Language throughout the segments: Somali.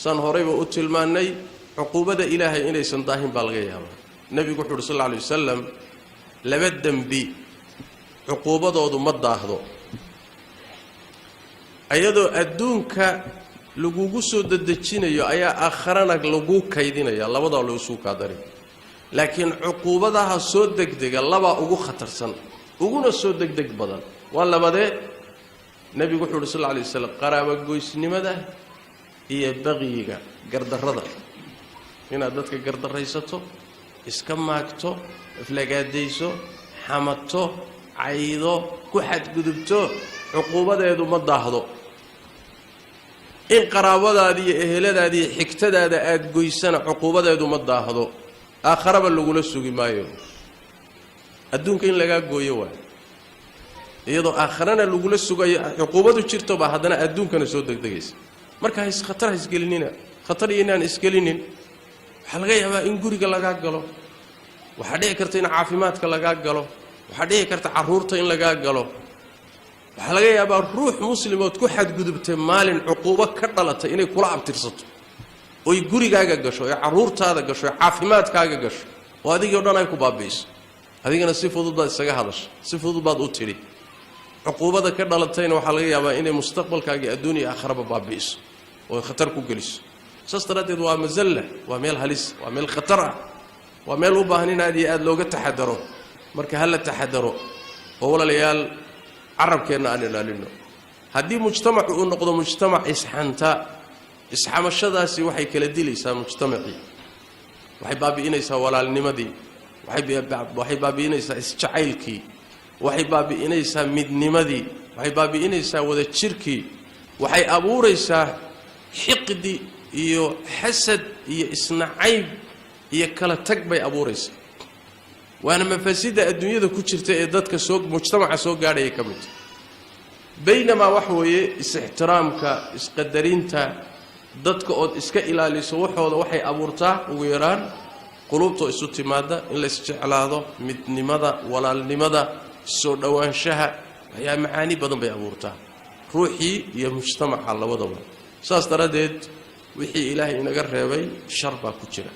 Saan horeyba u tilmaannay, cuquubada Ilaahay inaysan daahin baa laga yaabaa. Nebigu wuxu uhi sal alla alay wasalam: laba dembi cuquubadoodu ma daahdo, iyadoo adduunka lagugu soo dedejinayo ayaa aakharana laguu kaydinaya, labadaa lagusugu kaadari. Laakiin cuquubadaha soo degdega labaa ugu khatarsan, uguna soo degdeg badan. Waa labadee? Nebigu wuxu uhi sal alla alay waslam: qaraabogoysnimada iyo baqyiga, gardarrada, inaad dadka gardarraysato, iska maagto, aflagaadayso, xamato, caydo, ku xadgudubto, cuquubadeedu ma daahdo. In qaraabadaadi iyo eheladaadi iyo xigtadaada aada goysana cuquubadeedu ma daahdo, aakharaba lagula sugi maayo. Adduunka in lagaa gooyo waayo, iyadoo aakharana lagula sugayo cuquubadu jirto baa haddana adduunkana soo degdegaysa. Marka hays khatar ha isgelinina, khatar iyo inaan isgelinin. Waxaa laga yaabaa in guriga lagaa galo, waxaa dhici karta in caafimaadka lagaa galo, waxaa dhici karta carruurta in lagaa galo. Waxaa laga yaabaa ruux muslimood ku xadgudubtay maalin cuquubo ka dhalatay inay kula abtirsato, oy gurigaaga gasho, oy carruurtaada gasho, oy caafimaadkaaga gasho, oo adigii o dhan ay ku baabi'iso. Adigana si fudud baad isaga hadashay, si fudud baad u tidhi. Cuquubada ka dhalatayna waxaa laga yaabaa inay mustaqbalkaagii adduun iyo aakharaba baabi'iso oo khatar ku geliso. Saas daraaddeed waa masalla, waa meel halis, waa meel khatar ah, waa meel u baahan in aad iyo aad looga taxadaro. Marka ha la taxadaro oo walaalayaal, carabkeenna aan ilaalino. Haddii mujtamacu uu noqdo mujtamac isxanta, isxamashadaasi waxay kala dilaysaa mujtamacii, waxay baabi'inaysaa walaalnimadii, waxay baabi'inaysaa isjacaylkii, waxay baabi'inaysaa midnimadii, waxay baabi'inaysaa wadajirkii, waxay abuuraysaa xiqdi iyo xasad iyo isnacayb iyo kala tag bay abuuraysaa. Waana mafasida adduunyada ku jirta ee dadka soo mujtamaca soo gaadhaya ka midta. Baynamaa waxa weeye is-ixtiraamka, isqadarinta dadka ood iska ilaaliso waxooda, waxay abuurtaa ugu yaraan quluubtoo isu timaada, in la isjeclaado, midnimada, walaalnimada, soo dhowaanshaha. Waxyaa macaani badan bay abuurtaa ruuxii iyo mujtamaca labadaba. Saas daraaddeed wixii Ilaahay inaga reebay shar baa ku jira,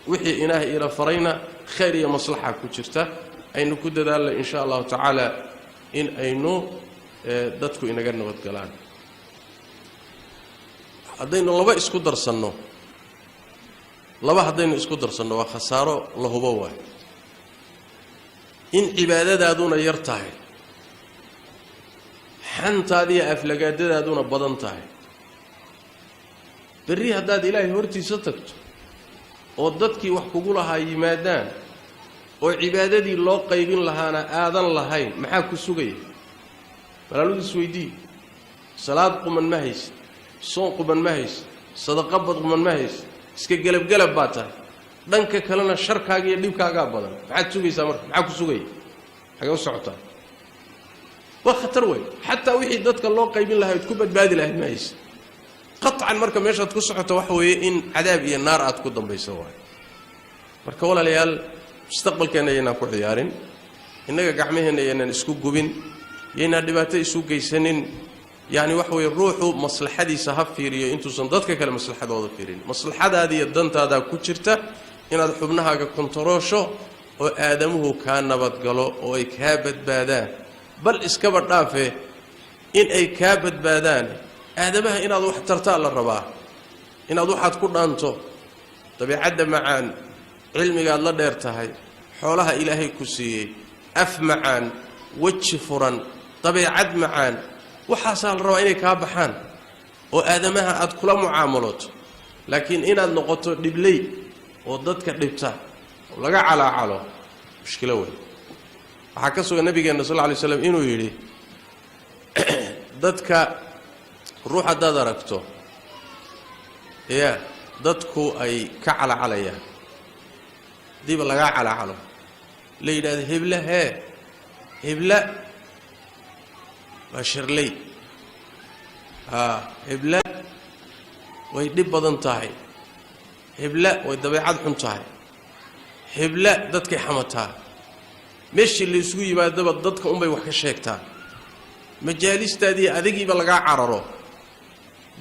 wixii Ilaahay ina farayna khayr iyo maslaxa ku jirta. Aynu ku dadaalna in sha allahu tacaala in aynu dadku inaga nabadgalaan. Haddaynu laba isku darsanno, laba haddaynu isku darsanno, waa khasaaro la hubo. Waayo, in cibaadadaaduna yar tahay, xantaadiiyo aflagaadadaaduna badan tahay, berri haddaad Ilaahay hortiisa tagto oo dadkii wax kugu lahaa yimaadaan oo cibaadadii loo qaybin lahaana aadan lahayn, maxaa ku sugaya? Walaaladu isweydii: salaad quman ma haysid, soon quman ma haysid, sadaqa bad quman ma haysid, iska gelabgelab baa tahay, dhanka kalena sharkaaga iyo dhibkaagaa badan. Maxaad sugaysaa marka? Maxaa ku sugaya? Xagee u socotaa? Waa khatar wey. Xataa wixii dadka loo qaybin lahaa ood ku badbaadi lahayd ma haysid qaطcan. Marka meeshaad ku socoto waxa weeye in cadaab iyo naar aad ku dambayso waay. Marka walaalayaal, mustaqbalkeenna yaynaan ku ciyaarin, innaga gacmaheenna yaynaan isku gubin, yaynaan dhibaato isu geysanin. Yacni waxa weeye, ruuxu maslaxadiisa ha fiiriyo intuusan dadka kale maslaxadooda fiirin. Maslaxadaada iyo dantaadaa ku jirta inaad xubnahaaga kontaroosho oo aadamuhu kaa nabadgalo oo ay kaa badbaadaan. Bal iskaba dhaafe in ay kaa badbaadaan, aadamaha inaad wax tartaa la rabaa, inaad waxaad ku dhaanto, dabiicadda macaan, cilmigaad la dheer tahay, xoolaha Ilaahay ku siiyey, af macaan, weji furan, dabeecad macaan, waxaasaa la rabaa inay kaa baxaan oo aadamaha aad kula mucaamaloto. Laakiin inaad noqoto dhibley oo dadka dhibta oo laga calaacalo, mushkilo weyn. Waxaa ka sugan nabigeenna sal lla lay slam inuu yidhi: dadka ruux haddaad aragto ya dadku ay ka calacalayaan, haddiiba lagaa calacalo, la yidhahdo: "Hebla hee, hebla waa sharley, haa, hebla way dhib badan tahay, hebla way dabeecad xun tahay, hebla dadkay xamataa, meeshii la isugu yimaadaba dadka unbay wax ka sheegtaa," majaalistaadii adigiiba lagaa cararo.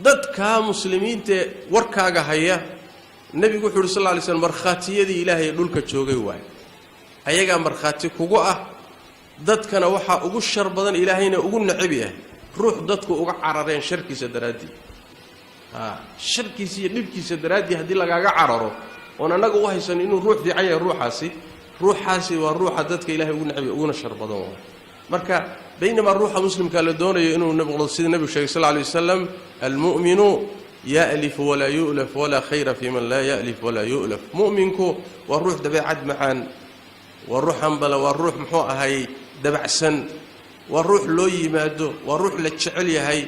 Dadkaa muslimiintae warkaaga haya, nebigu wuxu uhi sal lla lay slam, markhaatiyadii Ilaahay dhulka joogay waay, ayagaa markhaati kugu ah. Dadkana waxaa ugu shar badan, Ilaahayna ugu necab yahay, ruux dadku uga carareen sharkiisa daraaddii. Sharkiisa iyo dhibkiisa daraaddii haddii lagaaga cararo, oon annaga u haysan inuu ruux fiican yahay, ruuxaasi waa ruuxa dadka Ilahay ugu necab yahay uguna shar badan waay. Marka baynamaa ruuxa muslimkaa la doonayo inuu noqdo sida nebigu sheegay sal lla lay wasalam, almu'minu ya'lif walaa yu'laf, walaa khayra fii man laa ya'lif walaa yu'laf. Mu'minku waa ruux dabeecad macaan, waa ruux hambala, waa ruux muxuu ahay dabacsan, waa ruux loo yimaado, waa ruux la jecel yahay,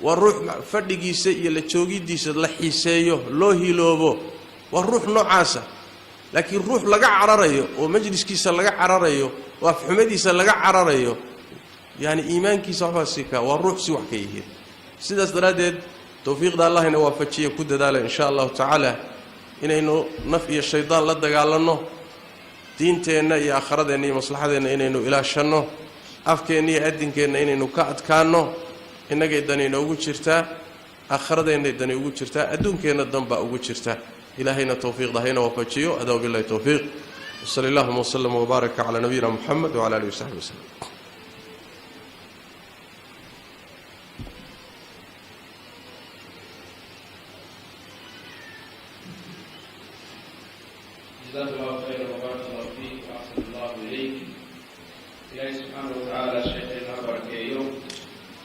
waa ruux fadhigiisa iyo la joogidiisa la xiiseeyo, loo hiloobo, waa ruux noocaasa. Laakiin ruux laga cararayo oo majliskiisa laga cararayo oo afxumadiisa laga cararayo, yaani iimaankiisa waxbaa sii kaa, waa ruux si wax ka yihiin. Sidaas daraaddeed towfiiqda Allahina waafajiya, ku dadaala in sha allahu tacaala inaynu naf iyo shaydaan la dagaalanno, diinteenna iyo aakhiradeenna iyo maslaxadeenna inaynu ilaashanno, afkeenna iyo adinkeenna inaynu ka adkaanno. Innagay dani inoogu jirtaa, aakhiradeenday dani ugu jirtaa, adduunkeenna danbaa ugu jirta. Ilaahayna towfiiqda hayna waafajiyo. Adaa wabillahi towfiiq, wsali allahuma wslama wbaaraka calaa nabiyina Muxamed wcala alihi wasaxbi waslem. Jazaak Allahu khayra wbaarak Allahu fiik waaxsan Allahu ilayk. Ilaahay subxaana watacaala sheekheena ha barakeeyo.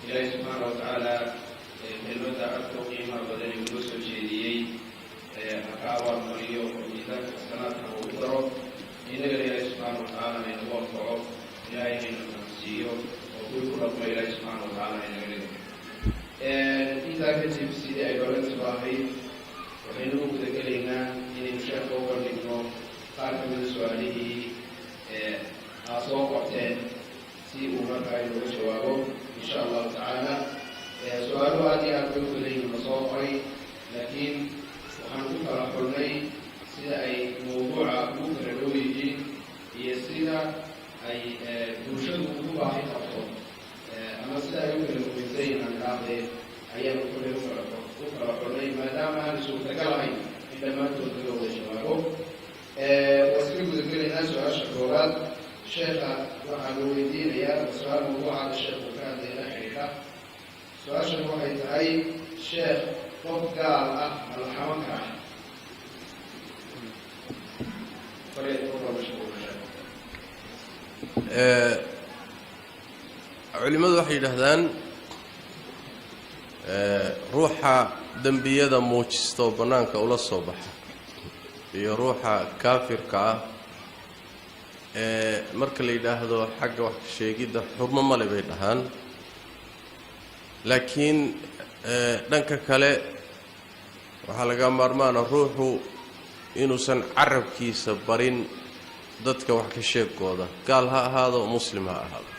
Ilaahay subxaana watacaala kelmadda codka u qiimaha badan ee noo soo jeediyey ha ka abaalmariyo oo miisaanka xasanaadka ha ugu daro. Innagana Ilaahay subxaana watacaala haynagu anfaco, Ilaahay hayna fahamsiiyo oo kuwii ku dhaqmo Ilaahay subxaana watacaala haynaga dhigo. Intaa kadib, sidii ay ballantuba ahayd, waxaynu u gudagelaynaa inaynu sheekha u bandhigno qaar ka mida su-aalihii aa soo qorteen, si uu markaa inooga jawaabo insha Allahu tacaala. Su-aaluhu aad iyo aad bay u badan la soo qoray, laakiin waxaan ku kala xulnay sida ay mawduuca ugu kala dhow yihiin iyo sida ay bulshadu ugu baahi qabto, ama sida ay u kala muhiimsan yihiin idhaahdee, ayaanu kullay u kala xulnay, maadaama aan suurtagal ahayn in dhammaantood laga wada jawaabo. Waa iska gudagelaynaa. Su-aasha koowaad sheekha waxaa la weydiinayaa su-aal mawduucaada sheekhu ka hadlay la xidhiidha. Su-aashan waxay tahay: sheekh, qof gaal ah ma la xaman karaa? Falyatafadal mashkuura. Culimmadu waxay yidhaahdaan, ruuxa dembiyada muujista oo bannaanka ula soo baxa iyo ruuxa kaafirka ah ee marka la yidhaahdo xagga wax ka sheegidda xurmo male bay dhahaan. Laakiin dhanka kale waxaa laga maarmaana ruuxu inuusan carabkiisa barin dadka wax ka sheegkooda, gaal ha ahaado, muslim ha ahaado,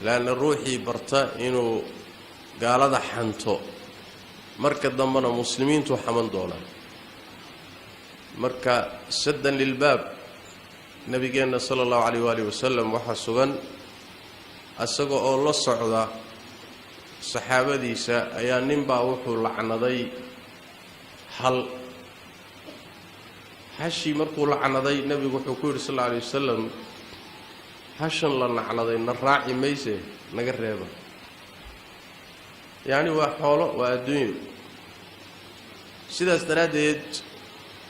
leanna ruuxii barta inuu gaalada xanto, marka dambena muslimiintuu xaman doonaa. Marka saddan lilbaab, nabigeenna sala allahu calayh waaalih wasalam waxaa sugan isaga oo la socda saxaabadiisa ayaa ninbaa wuxuu lacnaday hal hashii. Markuu lacnaday, nebigu wuxuu ku yidhi sal alla alay wasalam: "Hashan la nacladay na raaci mayse, naga reeba." Yacni waa xoolo, waa adduunyo. Sidaas daraaddeed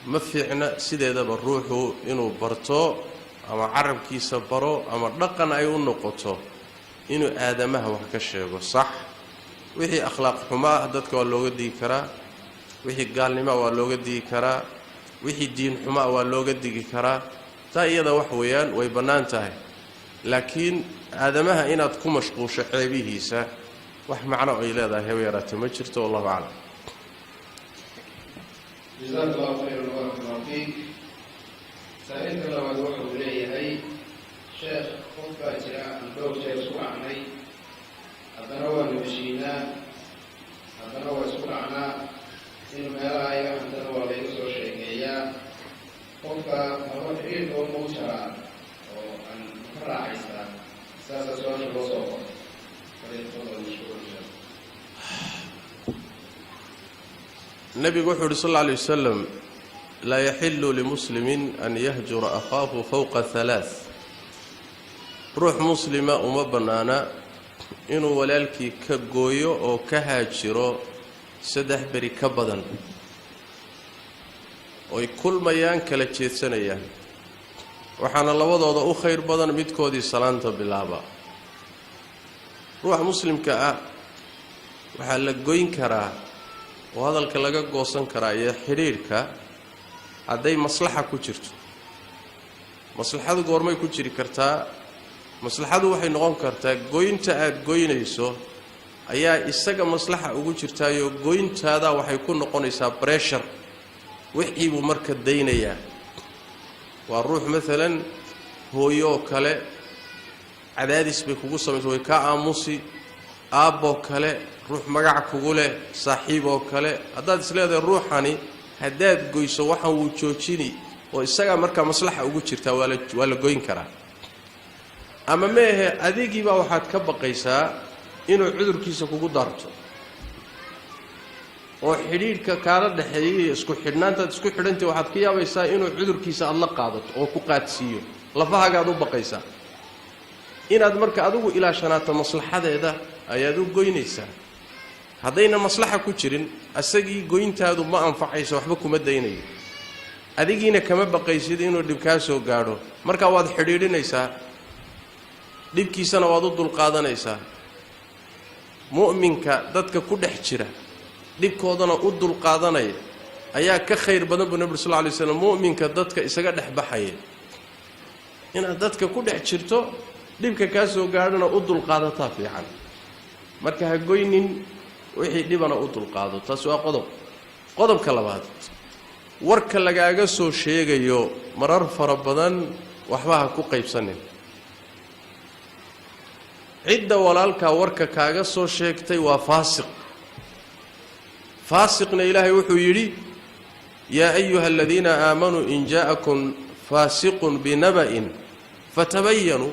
ma fiicna sideedaba ruuxu inuu barto ama carabkiisa baro ama dhaqan ay u noqoto inuu aadamaha wax ka sheego. Sax, wixii akhlaaq xumo ah dadka waa looga digi karaa, wixii gaalnimoa waa looga digi karaa, wixii diin xumoa waa looga digi karaa. Taa iyada wax weeyaan way bannaan tahay, laakiin aadamaha inaad ku mashquusho ceebihiisa wax macno ay leedahay haba yaraate ma jirto. Wallahu aclam. Jazaak Allahu khayran, baaraka Allahu fiik. Saa-iilka labaad waxa uu leeyahay: sheekh, qof baa jira aan dhowr jeer isku dhacnay, haddana waanu heshiinaa, haddana waa isku dhacnaa, in meelaha iga hantana waa layga soo sheekeeyaa. Qofka maba xiriirka mau jaraa oo aan ka raaxaystaa? Saasaa su-aasha loo soo qoro. Falyatafadal mashkuura. Nebigu wuxuu uhi sal alla alay wasalam: "Laa yaxilu limuslimin an yahjura akhaahu fowqa halaath." Ruux muslima uma bannaana inuu walaalkii ka gooyo oo ka haajiro 3 beri ka badan oy kulmayaan, kala jeedsanayaan. Waxaana labadooda u khayr badan midkoodii salaanta bilaaba. Ruuxa muslimka ah waxaa la goyn karaa oo hadalka laga goosan karaa iyo xidhiidhka hadday maslaxa ku jirto. Maslaxadu goormay ku jiri kartaa? Maslaxadu waxay noqon kartaa goynta aada goynayso ayaa isaga maslaxa ugu jirtaayoo goyntaadaa waxay ku noqonaysaa pressure, wixii buu marka daynayaa. Waa ruux maalan hooyooo kale, cadaadis bay kugu samaysa, way kaa aamusi. Aabboo kale, ruux magac kugu leh, saaxiib oo kale, haddaad is leedahay ruuxani haddaad goyso waxaan wuu joojini oo isagaa markaa maslaxa ugu jirtaa, waa la goyn karaa. Ama meahe, adigiibaa waxaad ka baqaysaa inuu cudurkiisa kugu daarto oo xidhiidhka kaala dhexeeyay iyo isku xidhnaantaad isku xidhantay, waxaad ka yaabaysaa inuu cudurkiisa aada la qaadato oo ku qaadsiiyo, lafahaagaad u baqaysaa. Inaad marka adigu ilaashanaato maslaxadeeda ayaad u goynaysaa. Haddayna maslaxa ku jirin, asagii goyntaadu ma anfacayso, waxba kuma daynayo, adigiina kama baqaysid inuu dhib kaa soo gaadho, marka waad xidhiidhinaysaa, dhibkiisana waad u dulqaadanaysaa. Mu'minka dadka ku dhex jira dhibkoodana u dulqaadanaya ayaa ka khayr badan buu nebi sal lla alay slam mu'minka dadka isaga dhex baxaya. Inaad dadka ku dhex jirto, dhibka kaa soo gaadhana u dulqaadataa fiican. Marka ha goynin, wixii dhibana u dulqaado. Taasi waa qodob. Qodobka labaad, warka lagaaga soo sheegayo marar fara badan waxba ha ku qaybsanin. Cidda walaalkaa warka kaaga soo sheegtay waa faasiq. Faasiqna Ilaahay wuxuu yidhi: "Yaa ayuha aladiina aamanuu in jaa'akum faasiqun binaba'in fatabayanuu."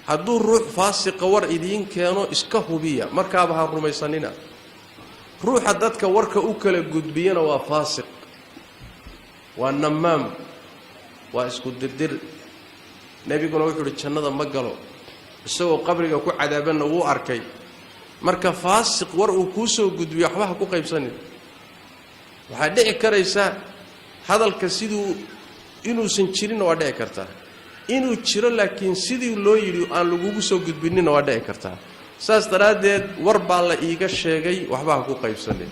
Hadduu ruux faasiqa war idiin keeno, iska hubiya, markaaba ha rumaysanina. Ruuxa dadka warka u kala gudbiyana waa faasiq, waa namaam, waa isku dirdir. Nebiguna wuxuu uhi: "Jannada ma galo," isagoo qabriga ku cadaabanna wuu arkay. Marka faasiq war uu kuu soo gudbiyo waxba ha ku qaybsanin. Waxaa dhici karaysa hadalka siduu inuusan jirinna waa dhici kartaa, inuu jiro laakiin sidii loo yidhi aan lagugu soo gudbinina waa dhici kartaa. Saas daraaddeed, war baa la iiga sheegay, waxba ha ku qaybsanin.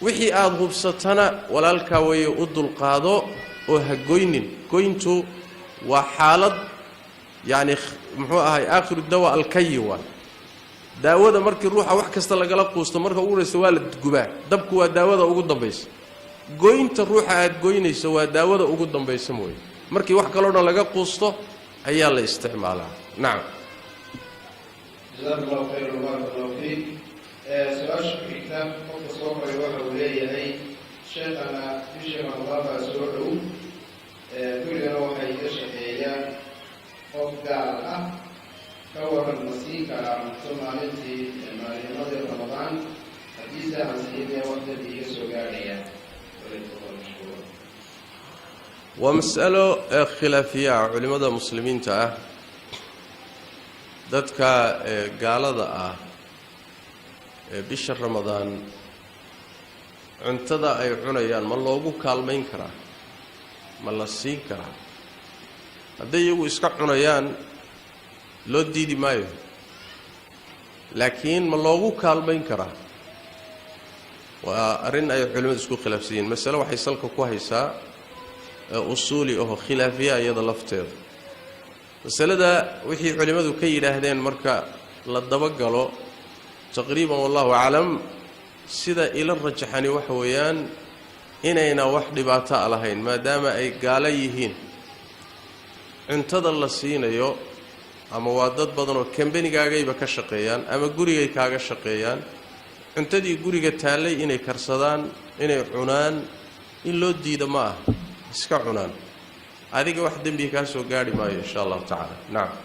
Wixii aada hubsatana walaalkaa weeye, u dulqaado oo ha goynin. Goyntu waa xaalad, yacni, muxuu ahay, aakhiru dawa alkayi waa daawada. Markii ruuxa wax kasta lagala quusto, marka ugu horaysa waa la gubaa dabku, waa daawada ugu dambaysa. Goynta ruuxa aada goynayso waa daawada ugu dambaysa mooye. Markii wax kaloo dhan laga quusto ayaa la isticmaalaa. Nacam. Jazaaka Allahu khayra, baaraka Allahu fiik. Su-aasha ku xigta qofka soo qoray waxa uu leeyahay: "Sheekhana, bishii Ramadaan baa soo dhow, gurigana waxaa iga shaqeeya qof gaal ah. Ka waran, ma siin karaa cunto maalintii maalinimadii Ramadaan? Haddiise aan siinee, wax dambi iga soo gaadhaya?" Waa mas'alo khilaafiya ah culimmada muslimiinta ah. Dadka gaalada ah ee bisha Ramadaan cuntada ay cunayaan, ma loogu kaalmayn karaa? Ma la siin karaa? Hadday iyagu iska cunayaan, loo diidi maayo, laakiin ma loogu kaalmayn karaa? Waa arrin ay culimmadu isku khilaafsan yihiin. Masale waxay salka ku haysaa usuuli aho khilaafiya iyada lafteeda. Masalada wixii culimmadu ka yidhaahdeen marka la dabagalo, taqriiban, wallahu aclam, sida ila rajaxani waxa weeyaan inayna wax dhibaato a lahayn, maadaama ay gaalo yihiin. Cuntada la siinayo, ama waa dad badan oo kambanigaagayba ka shaqeeyaan ama gurigay kaaga shaqeeyaan, cuntadii guriga taallay inay karsadaan, inay cunaan, in loo diido ma ah. Iska cunaan, adiga wax dembiga kaa soo gaadhi maayo, insha Allahu tacaala. Nacam.